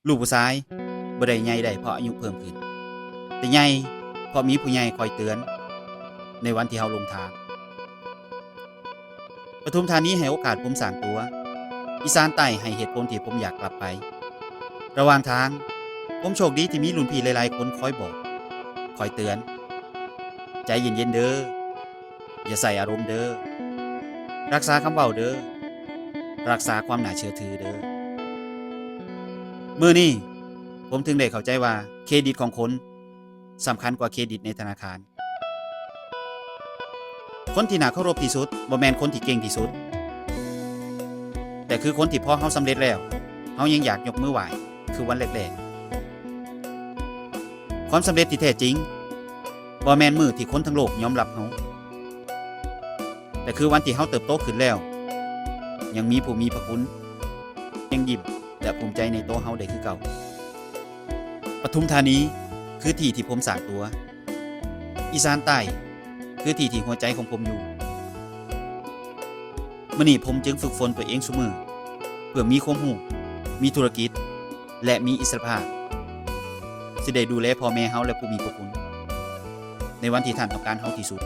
ລູກຜູ້ຊາຍບໍ່ໄດ້ໃຫຍ່ໄດ້ເພາະອາຍຸເພີ່ມຂຶ້ນ, ແຕ່ໃຫຍ່ເພາະມີຜູ້ໃຫຍ່ຄອຍເຕືອນໃນວັນທີ່ເຮົາລົງທາງ. ປະທຸມທານີໃຫ້ໂອກາດຜົມສ້າງຕົວ. ອີສານໃຕ້ໃຫ້ເຫດຜົນທີ່ຜົມຢາກກັບໄປ. ລະຫວ່າງທາງ, ຜົມໂຊກດີທີ່ມີລຸ້ນພີ່ຫຼາຍໆຄົນຄອຍບອກ, ຄອຍເຕືອນ, ໃຈເຢັນໆເດີ, ຢ່າໃສ່ອາລົມເດີ, ຮັກສາຄຳເວົ້າເດີ, ຮັກສາຄວາມໜ້າເຊື່ອຖືເດີ. ມື້ນີ້ ຜົມເຖິງໄດ້ເຂົ້າໃຈວ່າເຄຣດິດຂອງຄົນສຳຄັນກວ່າເຄຣດິດໃນທະນາຄານ. ຄົນທີ່ໜ້າເຄົາລົບທີ່ສຸດບໍ່ແມ່ນຄົນທີ່ເກັ່ງທີ່ສຸດ, ແຕ່ຄືຄົນທີ່ພໍເຮົາສຳເລັດແລ້ວ, ເຮົາຍັງຢາກຍົກມືໄຫວ້ຄືວັນແລກໆ. ຄວາມສຳເລັດທີ່ແທ້ຈິງບໍ່ແມ່ນມື້ທີ່ຄົນທັງໂລກຍອມຮັບເຮົາ, ແຕ່ຄືວັນທີ່ເຮົາເຕີບໂຕຂຶ້ນແລ້ວ, ຍັງມີຜູ້ມີພະຄຸນ, ຍັງຍິ້ມ ແລະ ພູມໃຈໃນໂຕເຮົາໄດ້ຄືເກົ່າ. ປະທຸມທານີຄືທີ່ທີ່ຜົມສ້າງຕົວ. ອີສານໃຕ້ຄືທີ່ທີ່ຫົວໃຈຂອງຜົມຢູ່. ມື້ນີ້ຜົມຈຶ່ງຝຶກຝົນຕົວເອງຊຸມື້ ເພື່ອມີຄວາມຮູ້, ມີທຸລະກິດ ແລະ ມີອິດສະຫຼະພາບ, ຊິໄດ້ດູແລພໍ່ແມ່ເຮົາ ແລະ ຜູ້ມີພະຄຸນ ໃນວັນທີ່ທ່ານຕ້ອງການເຮົາທີ່ສຸດ.